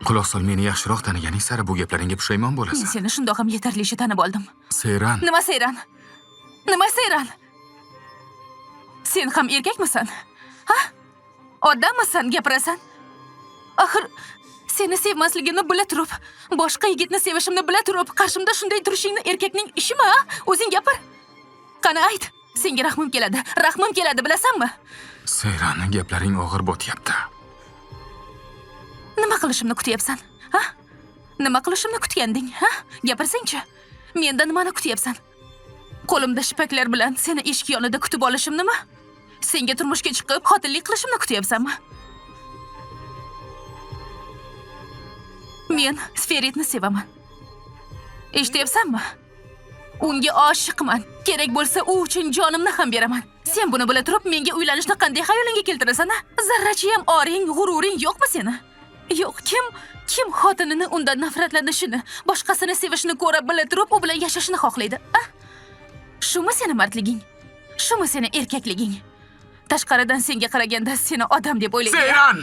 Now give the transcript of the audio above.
Quloq sol, meni yaxshiroq taniganing sari bu gaplaringga pushaymon Men bo'lasan. seni shundoq ham yetarlicha tanib oldim. Seyran, Nima Seyran? Nima Seyran? Sen ham erkakmisan? Ha? Odammisan, gapirasan? Axir seni sevmasligimni bila turib, boshqa yigitni sevishimni bila turib, qarshimda shunday turishingni erkakning ishimi, ha? O'zing gapir. Qani ayt. Senga rahmim keladi. Rahmim keladi, bilasanmi? Seyran, gaplaring og'ir botyapti. Nima qilishimni kutyapsan? Ha? Nima qilishimni kutganding, ha? Gapirsangchi. Mendan nimani kutyapsan? Qo'limda shipaklar bilan seni eshik yonida kutib olishimnimi? Senga turmushga chiqib, xotinlik qilishimni kutyapsanmi? Men Sferitni sevaman. Eshityapsanmi? Unga oshiqman. Kerak bo'lsa, u uchun jonimni ham beraman. Sen buni bila turib, menga uylanishni qanday xayolingga keltirasan, a? Zarrachayam oring, g'ururing yo'qmi seni? Yo'q, kim xotinini undan nafratlanishini, boshqasini sevishini ko'ra bila turib, u bilan yashashini xohlaydi, a? Shumi seni mardliging? Shumi seni erkakliging? Tashqaridan senga qaraganda seni odam deb o'ylaydi. Seyran!